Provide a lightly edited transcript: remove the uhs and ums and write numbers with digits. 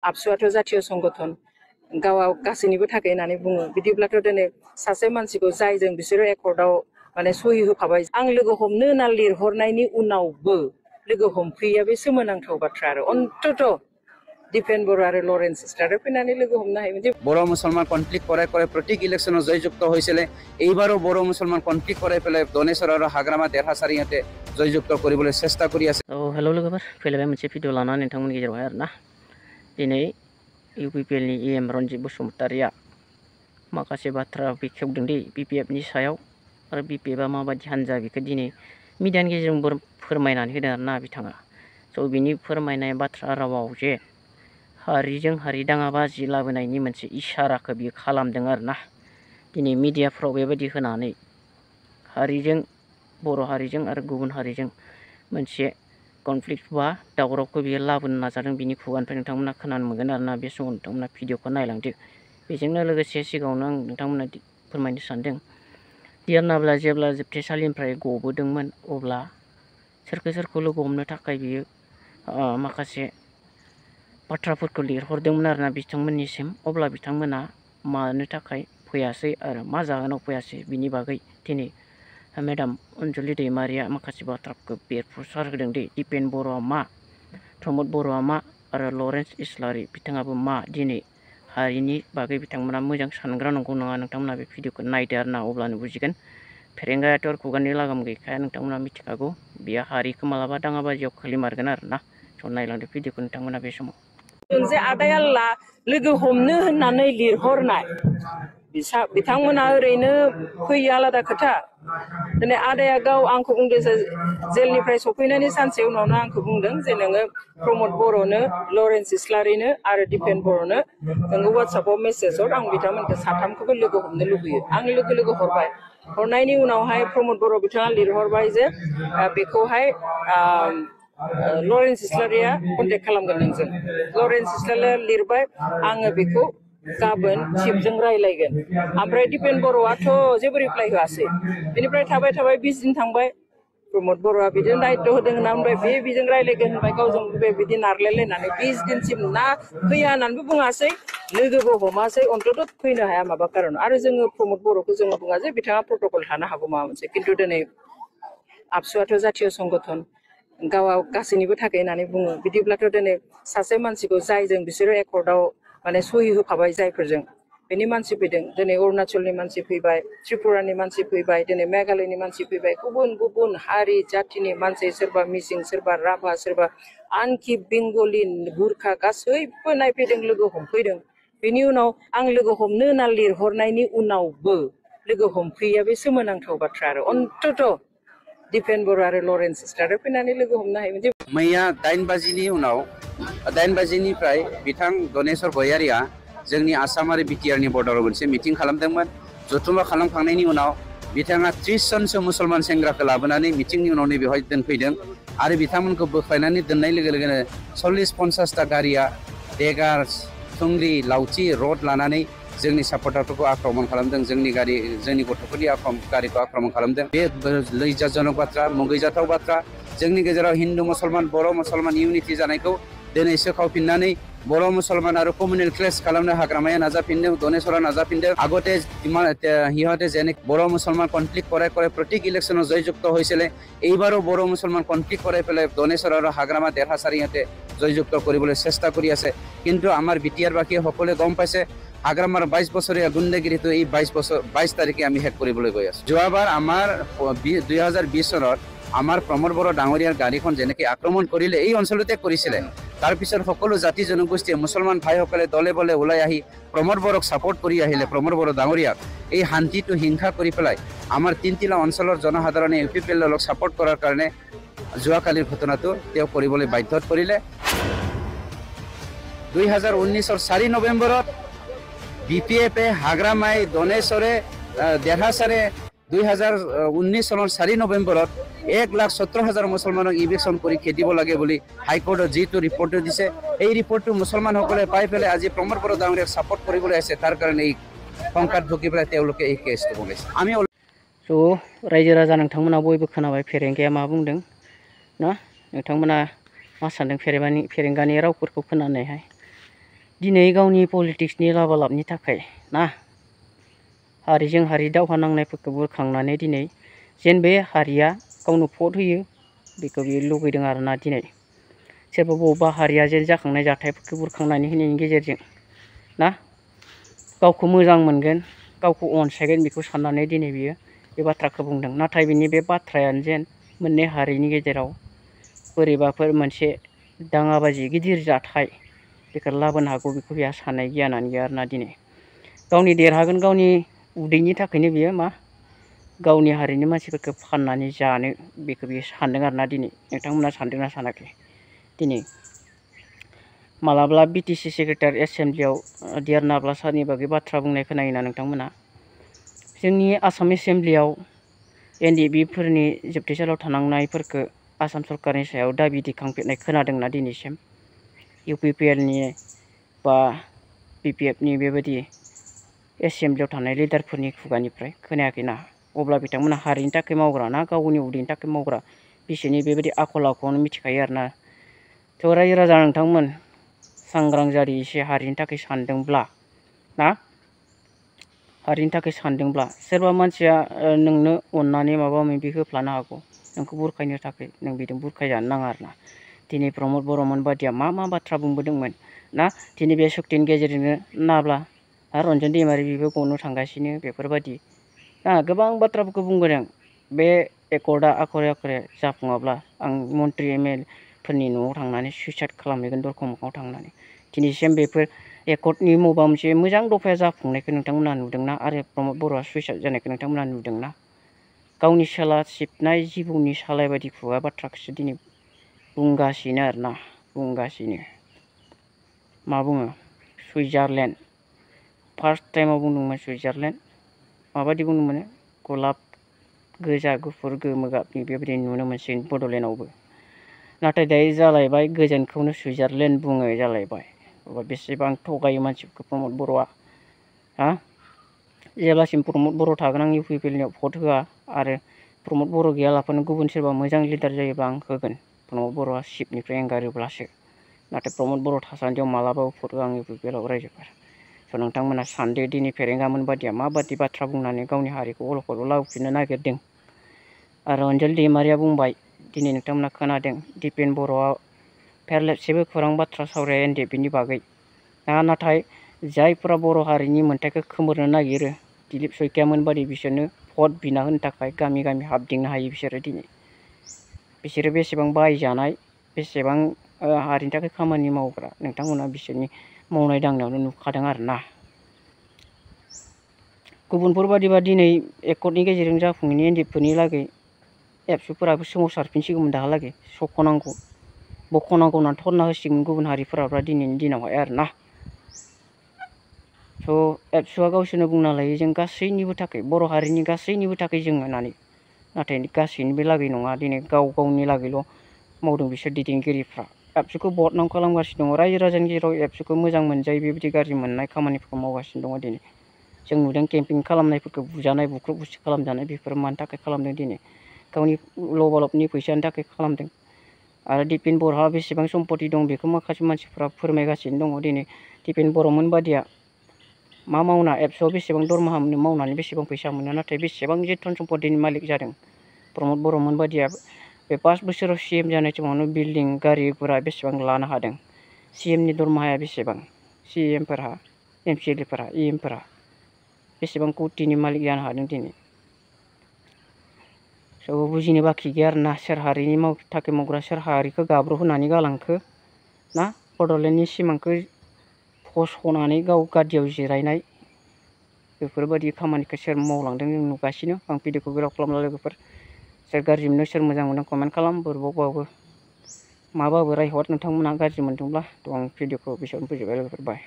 आबसुआथ' जातीय संगठन गावा गासैनिबो थाखाय होननानै बुङो बिदिब्लाथ' दिनै सासे मानसिखौ जायजों बिसोरो एकर्डआव माने सहि होफाबाय आं लोगो हमनो होनना लिरहरनायनि उनावबो लोगो हमफैया बे सोमोनांथाव बाथ्रा आरो अन्तत दीपेन बर' आरो लरेन्स सिस्टार फैनानै लोगो हमनो हायोमोन। বড়ো মুসলমান কনফ্লিক্ট করাই করে প্রত্যেক ইলেকশনত জয়যুক্ত হয়েছিল। এইবারও বড়ো মুসলমান কনফ্লিক্ট করাই পেলে দনেশ্বৰ আর হাগ্রামা দেরহাসারি ইহঁতে জয়যুক্ত কৰিবলৈ চেষ্টা কৰি আছে। हेलौ लोगोफोर फैलायबाय मोनसे भिडिअ लानानै नोंथांमोननि गेजेरावहाय आरोना दिनै इउपिपिएलनि EM रनजित बसुमतारिया माखासे बाथ्रा बेखेवदों दि BPFनि सायाव आरो BPFआ माबायदि हान्जा बेखौ दिनै मिडियानि गेजेरजों फोरमायनानै होदों आरोना बिथाङा। स' बिनि फोरमायनाय बाथ्रा रावाव जे हारिजों हारि दाङाबाजि लाबोनायनि मोनसे इसाराखौ बियो खालामदों आरोना। दिनै मिडियाफ्राव बेबायदि होनानै हारिजों बर' हारिजों आरो गुबुन हारिजों मोनसे कनफ्लिक्ट बा दावरावखौ बियो लाबोनो नाजादों। बिनि खुगानिफ्राय नोंथांमोना खोनानो मोनगोन आरोना बे समाव नोंथांमोना भिडिअखौ नायलांदो। बेजोंनो लोगोसे सिगाङावनो आं नोंथांमोना फोरमायनो सानदों डियार नाब्ला जेब्ला जोबथेसालिनिफ्राय गबोदोंमोन अब्ला सोरखौ लोगो हमनो थाखाय बियो माखासे बाथ्राफोरखौ लिरहरदोंमोन आरोना बिथांमोननिसिम। अब्ला बिथांमोना मानो थाखाय फैयासै आरो मा जाहोनाव फैयासै बिनि बागै दिनै मेडाम अनजुलि दैमारिया माखासे बाथ्राफोरखौ बेरफ्रुसार होदों दि दीपेन बर'आ मा, प्रमद बर'आ मा आरो लरेन्स इस्लारि बिथाङाबो मा। दिनै हारिनि बागै बिथांमोना मोजां सानग्रा नंगौ नङा नोंथांमोना बे भिडिअखौ नायदो आरोना अब्लानो बुजिगोन। फेरेंगायाथ' खुगानि लागाम गैखाया नोंथांमोना मिथिखागौ बेयो हारिखौ मालाबा दाङाबाजियाव खोलिमारगोन आरोना। स' नायलांदो भिडिअखौ नोंथांमोना बे समाव। जे आदाया लोगो हमनो होननानै लिरहरनाय बिथांमोना ओरैनो फैयो आलादा खोथा। दिनै आदाया गाव आंखौ बुंदों जे जेलनिफ्राय सफैनायनि सानसे उनावनो आंखौ बुंदों जे नोङो प्रमद बर'नो, लरेन्स इस्लारिनो आरो दीपेन बर'नो नोङो वाट्सएपआव मेसेज हर, आं बिथांमोनखौ साथामखौबो लोगो हमनो लुबैयो। आं लोगो हरबाय। हरनायनि उनावहाय प्रमद बर' बिथाङा लिरहरबाय जे बेखौहाय लरेन्स इस्लारिया कन्टेक्ट खालामगोन नोंजों। लरेन्स इस्लारिया लिरबाय आङो बेखौ गाबोन चिफजों रायलायगोन। ओमफ्राय दीपेन बर'आथ' जेबो रिप्लाइ होआसै। बेनिफ्राय थाबाय 20 दिन थांबाय। प्रमद बर'आ बिदिनो दायित्व होदों होनना ओमफ्राय बिजों रायलायगोन होनबाय गावजों बिदि नारलायलायनानै 20 दिनसिम ना फैया होननानैबो बुङासै, लोगोबो हमासै, अन्तत फैनो हाया माबा खारन। आरो जोङो प्रमद बर'खौ जोङो बुङा जे बिथाङा प्रट'कल थानो हागौ माबा मोनसे, खिन्थु दिनै आबसुआथ' जातीय संगठन गावा गासैनिबो थाखाय होननानै बुङो बिदिब्लाथ' दिनै सासे मानसिखौ जायजों बिसोरो एकर्डआव माने सहि होफाबाय जायफोरजों बेनि मानसि फैदों। दिनै अरुणाचलनि मानसि फैबाय, त्रिपुरानि मानसि फैबाय, दिनै मेघालयनि मानसि फैबाय, गुबुन गुबुन हारि जाथिनि मानसि, सोरबा मिसिं, सोरबा राभा, सोरबा आनखि बेंगलि, गुरखा गासैबो नायफैदों, लोगो हमफैदों। बेनि उनाव आं लोगो हमनो होनना लिरहरनायनि उनावबो लोगो हमफैया बे सोमोनांथाव बाथ्रा आरो अन्तत दीपेन बर' आरो लरेन्स सिस्टार फैनानै लोगो हमनो हायोमोन। मैया 8 बाजिनि उनाव 8 बाजिनिफ्राय बिथां दनेश्वर गयारिया जोंनि आसाम आरो बिटिआरनि बर्डाराव मोनसे मिटिं खालामदोंमोन। जथुम्मा खालामखांनायनि उनाव बिथाङा 30 जनसो मुसलमान सेंग्राखौ लाबोनानै मिटिंनि उनावनो बेवहाय दोनफैदों आरो बिथांमोनखौ बोख्लायनानै दोननाय लोगो लोगोनो 40-50टा गारिया देगार, थुंग्रि, लावथि, रड लानानै जोंनि सापर्टारफोरखौ आक्रमण खालामदों। जोंनि गथ'फोरनि गारिखौ आक्रमण खालामदों। बे लैजाजनक बाथ्रा, मुगैजाथाव बाथ्रा। जोंनि गेजेराव हिन्दु मुसलमान, बर' मुसलमान इउनिटि जानायखौ दिनै सोखावफिननानै बर' मुसलमान आरो कमिउनेल क्लेश खालामनो हाग्रामाया नाजाफिनदों, दनेश्वरा नाजाफिनदों। আগতে সিহঁতে যেনে বড়ো মুসলমান কনফ্লিক্ট করাই করে প্রত্যেক ইলেকশনত জয়যুক্ত হয়েছিল, এইবারও বড়ো মুসলমান কনফ্লিক্ট করাই পেলাই দনেশ্বৰ আৰু হাগ্ৰামা দেৰহাছাৰী ইহঁতে জয়যুক্ত কৰিবলৈ চেষ্টা কৰি আছে। কিন্তু আমাৰ বিটিআৰবাসীয়ে সকলোৱে গম পাইছে হাগ্ৰামাৰ 22 বছৰীয়া গুণ্ডাগিৰিটো এই 22 তাৰিখে আমি শেষ কৰিবলৈ গৈ আছো। যোৱাবাৰ আমাৰ 2020 চনত আমাৰ প্ৰমদ বড়ো ডাঙৰীয়াৰ গাড়ীখন যেনেকৈ আক্ৰমণ কৰিলে এই অঞ্চলতে কৰিছিলে, তাৰপিছত সকলো জাতি জনগোষ্ঠীয়ে মুছলমান ভাইসকলে দলে বলে ওলাই আহি প্ৰমদ বড়োক ছাপোৰ্ট কৰি আহিলে। প্ৰমদ বড়ো ডাঙৰীয়াক এই শান্তিটো হিংসা কৰি পেলাই আমাৰ তিনটিলা অঞ্চলৰ জনসাধাৰণে ইউপিপিএলক ছাপোৰ্ট কৰাৰ কাৰণে যোৱাকালিৰ ঘটনাটো তেওঁ কৰিবলৈ বাধ্য কৰিলে। 2019 4 নৱেম্বৰত বিপিএফে হাগ্ৰামাই দনেশ্বৰে দেৰহাছাৰে 2019 চনৰ 4 নৱেম্বৰত 1,17,000 মুছলমানক ইভিকশ্যন কৰি খেদিব লাগে বুলি হাইকোৰ্টত যিটো ৰিপৰ্ট দিছে, এই ৰিপৰ্টটো মুছলমানসকলে পাই পেলাই আজি প্ৰমদ বড়ো ডাঙৰীয়াক ছাপোৰ্ট কৰিবলৈ আছে। তাৰ কাৰণে এই সংকাত ভুগি পেলাই তেওঁলোকে এই কেছটো বনাইছে। আমি स' रायजो राजा नोंथांमोना बयबो खोनाबाय फेरेंगाया मा बुंदों ना? नोंथांमोना मा सानदों फेरेंगानि रावफोरखौ खोनानायहाय? दिनै गावनि पलिटिक्सनि लाबालाबनि थाखाय ना हारिजों हारि दावहा नांनायफोरखौ बुरखांनानै दिनै जेन बे हारिया गावनो भट होयो बेखौ बियो लुगैदों आरोना दिनै सोरबा बबेबा हारिया जेन जाखांनाय जाथायफोरखौ बुरखांनानै होनायनि गेजेरजों ना गावखौ मोजां मोनगोन गावखौ अनसायगोन बेखौ साननानै दिनै बियो बे बाथ्राखौ बुंदों। नाथाय बिनि बे बाथ्रायानो जेन मोननै हारिनि गेजेराव बोरैबाफोर मोनसे दाङाबाजि गिदिर जाथाय बेखौ लाबोनो हागौ बेखौ बेहा साननाय गियानानो गैया आरोना दिनै गावनि देरहागोन गावनि उदैनि थाखायनो बियो मा गावनि हारिनि मानसिफोरखौ फाननानै जानो बेखौ बियो सानदों आरोना दिनै नोंथांमोना सानदोंना सानाखै दिनै मालाब्ला बिटिसि सेक्रेटारि एसेमब्लियाव डिआर नाब्ला सारनि बागै बाथ्रा बुंनाय खोनायोना नोंथांमोना जोंनि आसाम एसेमब्लियाव NDP फोरनि जोबथेसालियाव थानांनायफोरखौ आसाम सरकारनि सायाव दाबि दिखांफेरनाय खोनादोंना दिनैसिम UPPL नि बा BPF नि बेबायदि एसेमब्लियाव थानाय लिडारफोरनि खुगानिफ्राय खोनायाखैना अब्ला बिथांमोना हारिनि थाखाय मावग्रा ना गावनि उदैनि थाखाय मावग्रा बिसोरनि बेबायदि आखल आखुआवनो मिथिखायो आरोना थ' रायजो राजा नोंथांमोन सांग्रां जारि एसे हारिनि थाखाय सानदोंब्ला ना हारिनि थाखाय सानदोंब्ला सोरबा मानसिया नोंनो अननानै माबा माबि होफ्लानो हागौ नोंखौ बुरखायनो थाखाय नों बिजों बुरखायजानो नाङा आरोना दिनै प्रमद बर'मोन बादिया मा बाथ्रा बुंबोदोंमोन ना दिनै बे सुक्तिनि गेजेरजोंनो नाब्ला आरो रन्जन दैमारि बेबो गनो थांगासिनो बेफोरबायदि गोबां बाथ्राफोरखौ बुंबोदों बे एकर्डआ आखरे जाफुङाब्ला आं मन्त्रि MLA फोरनि न'आव थांनानै सुइसाइड खालामहैगोन दरखं मोखाङाव थांनानै दिनैसिम बेफोर एकर्डनि मबेबा मोनसे मोजां दफाया जाफुंनायखौ नोंथांमोना नुदोंना आरो प्रमद बर'आ सुइसाइड जानायखौ नोंथांमोना नुदोंना गावनि सोला सिबनाय जिबौनि सालाय बायदि खुगा बाथ्राखौसो दिनै बुंगासिनो आरोना बुंगासिनो मा बुङो सुइजारलेण्ड फार्स्ट टाइमाव बुंदोंमोन सुइजारलेण्ड माबायदि बुंदोंमोन गलाब गोजा गुफुर गोमो गाबनि बेबायदि नुनो मोनसिगोन बड'लेण्डआवबो नाथाय दायो जालायबाय गोजोनखौनो सुइजारलेण्ड बुङो जालायबाय बेसेबां थगायो मानसिफोरखौ प्रमद बर'आ जेब्लासिम प्रमद बर' थागोन आं UPPL नियाव भट होआ आरो प्रमद बर' गैयालाफानो गुबुन सोरबा मोजां लिडार जायोब्ला आं होगोन प्रमद बर'आ सिटनिफ्राय एंगारोब्लासो नाथाय प्रमद बर' थासान्दियाव मालाबाबो भट होआ आं UPPL आव रायजोफोर स' नोंथांमोना सानदो दिनै फेरेंगामोन बादिया माबादि बाथ्रा बुंनानै गावनि हारिखौ अलखदाव लाबोफिननो नागिरदों आरो अनजलि दैमारिया बुंबाय दिनै नोंथांमोना खोनादों दिपेन बर'आ फेरलेबसेबो खौरां बाथ्रा सावराया NDP नि बागै नाथाय जायफोरा बर' हारिनि मोन्थाइखौ खोमोरनो नागिरो दिलीप सयकियामोन बादि बिसोरनो भट बिना होनो थाखाय गामि गामि हाबदिंनो हायो बिसोरो दिनै बिसोरो बेसेबां बाहायजानाय बेसेबां हारिनि थाखाय खामानि मावग्रा नोंथांमोना बिसोरनि मावनाय दांनायावनो नुखादों आरोना गुबुनफोर बादिबा दिनै एकर्डनि गेजेरजों जाफुङैनि NDP लागै एबसुफोराबो सोमावसारफिनसिगौमोन दाहालागै बख'नांगौ होननानै थरना होसिगोन गुबुन हारिफोराब्ला दिनैनि दिनावहाय आरोना स' एबसुआ गावसोरनो बुंना लायो जों गासैनिबो थाखाय बर' हारिनि गासैनिबो थाखाय जों होननानै नाथाय गासैनिबो लागै नङा दिनै गावनि लागैल' मावदों बिसोर दैदेनगिरिफ्रा एबसुखौ बदनाम खालामगासिनो दङ रायजो राजानि गेजेराव एबसुखौ मोजां मोनजायो बेबायदि गाज्रि मोननाय खामानिफोरखौ मावगासिनो दङ दिनै जों नुदों केम्पिं खालामनायफोरखौ बुजानाय बुख्रुब बुसि खालामजानाय बेफोर मानि थाखाय खालामदों दिनै गावनि लबालबनि फैसानि थाखाय खालामदों आरो दिपेन बर'हा बेसेबां सम्पति दं बेखौ माखासे मानसिफ्रा फोरमायगासिनो दङ दिनै दिपेन बर'मोन बादिया मा मावना एबसुआव बेसेबां दरमाहा मोनो मावनानै बेसेबां फैसा मोनो नाथाय बेसेबां जे धन सम्पतिनि मालिक जादों प्रमद बर'मोन बादिया बे 5 बोसोराव CM जानाय समावनो बिल्डिं गारि गुरा बेसेबां लानो हादों CM नि दरमाहाया बेसेबां CM फोरहा MCLA फोरहा EM फोरहा बेसेबां कौटिनि मालिक जानो हादों दिनै स' बुजिनो बाखि गैया आरोना सोर हारिनि थाखाय मावग्रा सोर हारिखौ गाब्र' होनानै गालांखो ना बड'लेण्डनि सिमांखौ फस'नानै गाव गादियाव जिरायनाय बेफोरबायदि खामानिखौ सोर मावलांदों जों नुगासिनो आं भिडिअखौ गोलाव खालामला लोगोफोर सोर गाज्रि मोनो सोर मोजां मोनो कमेन्ट खालाम बोरबावबाबो माबाबो रायहर नोंथांमोना गाज्रि मोनदोंब्ला थ' आं भिडिअखौ बेसेबां फोजोबबाय लोगोफोर बाय